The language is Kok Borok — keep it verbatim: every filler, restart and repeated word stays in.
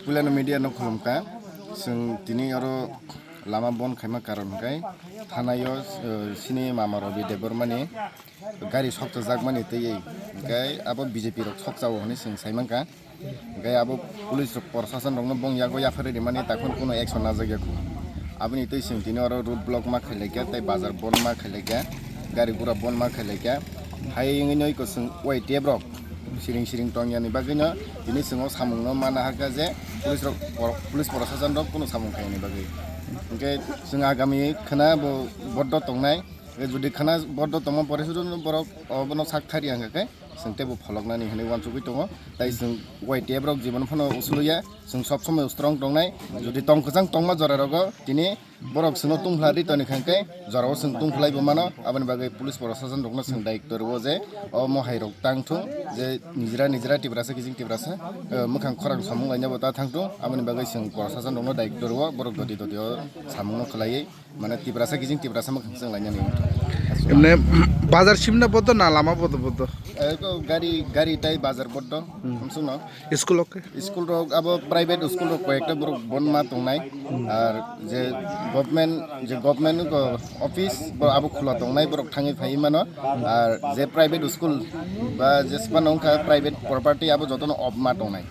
Puilano media no khulumkha. Chwng tini oro lama bon khaima karon hwnkhe thanaio, eh, sini mama Rabi Debbarmani gari sokchajak mani twiwi, hwnkhe abo B J P rok sokchao hwnwi chwng saimankha. Hwnkhe abo police rok, prosason rokno bong yago yapharwi rimani takhon kuno action najak yakho. Aboni twi chwng tini oro road block ma khailaikha tei bazar bon ma khailaikha, gari gura bon ma khailaikha. Hai wngwi no iko chwng Y T F rok siring siring tongyani bagwino tini chwng o samungno ma naharkha je police rok, por-, police prosason rok kuno samung khaiyani bagwi. Hwnkhe chwng agami khwna bo boddo tongnai. Jodi khwna boddo tongma pore sudu borok obono sak thari hwnkha khe chwng teibo pholoknani hwnwi uansugwi tongo. Tai chwng Y T F rok jibon phano usuluya, chwng sob somoi strong tongnai. Jodi tong kwchang tongma jora rogo tini borok chwngno tungphla ri toni kha khe jorao chwng tungphlai bo mano. Aboni bagwi police prosason rokno chwng daitw rwo je o mohai rok tang thung je nijra nijra Tiprasa kijing Tiprasa, eh, mwkhang khorang samung laina bo ta thang thung. Aboni bagwi chwng prosason rokno daitw rwo borok doti doti o samungno khlaiwi. Mane Tiprasa kijing Tiprasa mwkhang chwng lainani wngkha. Emne bazar simna bodo na lama bodo bodo? Eh, ko gari, gari tai bazar bodo. Hmm. Hamsungno. School ok? School rok abo private school rok koyekta borok bon ma tongnai. Hmm. Ar je government, je government ko office bo abo khula tongnai borok thangwi phai mano. Ar je private school ba je spa nongkha private property abo jotono off ma tongnai.